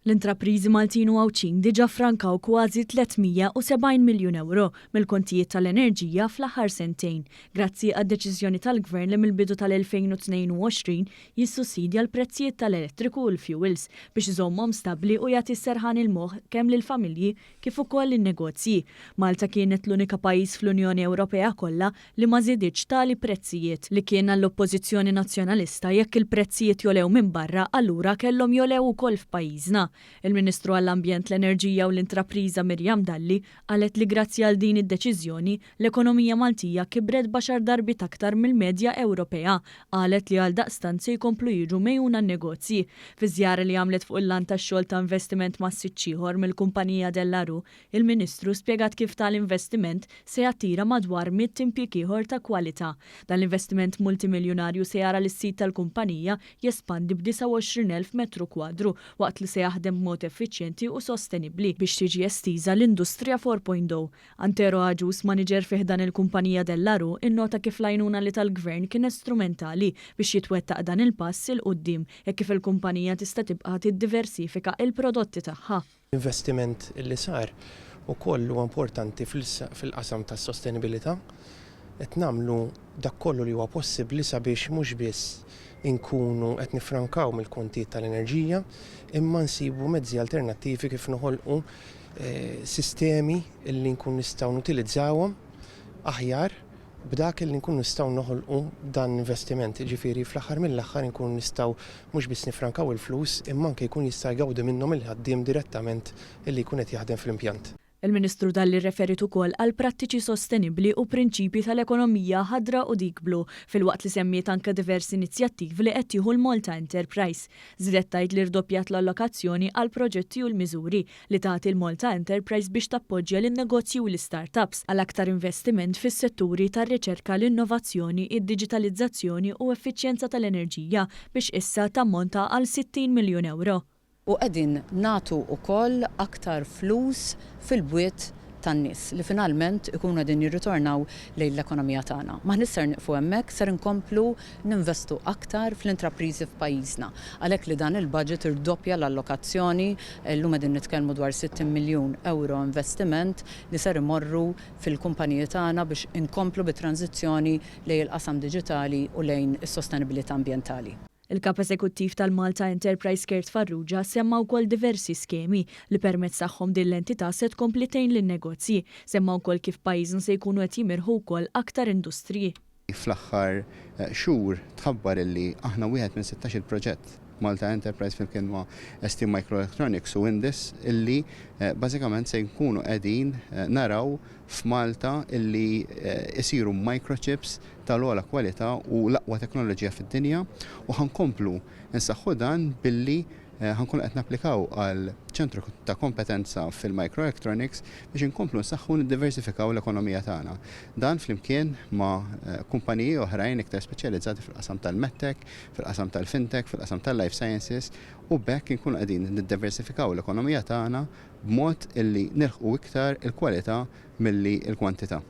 L-intrapriżi Maltin u Għawdxin diġà ffrankaw kważi 370 miljun ewro mill-kontijiet tal-enerġija fl-aħħar sentejn, grazzi għad-deċiżjoni tal-Gvern li mill-bidu tal-2022 jissussidja l-prezzijiet tal-elettriku u l-fjuwils biex iżommhom stabbli u jagħti s-serħan il-moħħ kemm lill-familji kif ukoll lin-negozji. Malta kienet l-unika pajjiż fl-Unjoni Ewropea kollha li ma żieditx tali prezzijiet, li kien għall-Oppożizzjoni Nazzjonalista jekk il-prezzijiet jogħlew minn barra allura kellhom jogħlew ukoll f'pajjiżna. Il-Ministru għall-Ambjent, l-Enerġija u l-Intrapriża Miriam Dalli qalet li grazzi għal din id-deċiżjoni, l-ekonomija Maltija kibret b'għaxar darbiet aktar mill-medja Ewropea. Qalet li għaldaqstant se jkomplu jiġu megħjuna n-negozji. Fi żjara li għamlet fuq il-lant tax-xogħol ta' investiment massiċċ ieħor mill-kumpanija Dellaru, Il-Ministru spjegat kif tali investiment se jattira madwar 100 impjieg ieħor ta' kwalità. Dan l-investiment multimiljunarju se jara lis-sit tal-kumpanija jespandi b'29,000 metru kwadru waqt li se jaħdem b'mod effiċjenti u sostenibbli biex tiġi estiża l-Industrija 4.0. Antero Agius, maniġer fi ħdan il-kumpanija Dellaru, innota kif l-għajnuna li ta l-Gvern kienet strumentali biex jitwettaq dan il-pass 'il quddiem hekk kif il-kumpanija tista' tibqa' tiddiversifika il-prodotti tagħha. L-investiment li sar ukoll huwa importanti fil-qasam tas-sostenibilità. Qed nagħmlu dak kollu li huwa possibbli sabiex mhux biss inkunu qed niffrankaw mill-kontijiet tal-enerġija, imma nsibu mezzi alternattivi kif noħolqu sistemi li nkunu nistgħu nutilizzawhom aħjar b'dak li nkunu nistgħu noħolqu b'dan l-investiment. Jiġifieri fl-aħħar mill-aħħar inkunu nistgħu mhux biss niffrankaw il-flus imma anke jkun jista' jgawdi minnhom il-ħaddiem direttament illi jkun qed jaħdem fl-impjant. Il-Ministru Dalli rreferiet ukoll għal prattiċi sostenibbli u prinċipji tal-ekonomija ħadra u dik blu, filwaqt li semmiet anke diversi inizjattivi li qed tieħu l-Malta Enterprise. Żiedet tgħid li rdoppjat l-allokazzjoni għall-proġetti u l-miżuri li tagħti l-Malta Enterprise biex tappoġġja lin-negozji u l-istartups għal aktar investiment fis-setturi tar-riċerka, l-innovazzjoni, id-diġitalizzazzjoni u effiċjenza tal-enerġija biex issa tammonta għal 60 miljun ewro. U qegħdin nagħtu wkoll aktar flus fil-bwiet tan-nies li finalment ikunu qegħdin jirritornaw lejn l-ekonomija tagħna. M'aħniex ser nieqfu hemmhekk, ser inkomplu ninvestu aktar fl-intrapriżi f'pajjiżna. Għalhekk li dan il-budget irdoppja l-allokazzjoni, illum qegħdin nitkellmu dwar 60 miljun ewro investiment li ser imorru fil-kumpaniji tagħna biex inkomplu bit-tranżizzjoni lejn il-qasam diġitali u lejn is-sostenibilità ambjentali. Il-Kap Eżekuttiv tal-Malta Enterprise Kurt Farrugia semma wkoll diversi skemi li permezz tagħhom din l-entità se tkompli tgħin lin-negozji. Semma wkoll kif pajjiżna se jkunu qed jimirħu wkoll aktar industriji. Fl-aħħar xhur tħabbar illi aħna wieħed minn 16-il proġett Malta Enterprise flimkien ma' ST Microelectronics u Indis illi bażikament se nkunu qegħdin naraw f'Malta illi isiru microchips tal-ogħla kwalità u l-aqwa teknoloġija fid-dinja u ħa nkomplu nsaħħu dan billi ħa nkunu qed napplikaw għal ċentru ta' kompetenza fil-microelectronics biex inkomplu nsaħħu u niddiversifikaw l-ekonomija tagħna. Dan flimkien ma' kumpaniji oħrajn iktar speċjalizzati fil-qasam tal-medtech, fil-qasam tal-fintech, fil-qasam tal-life sciences u b'hekk inkunu qegħdin niddiversifikaw l-ekonomija tagħna b'mod illi nilħqu iktar il-kwalità milli l-kwantità.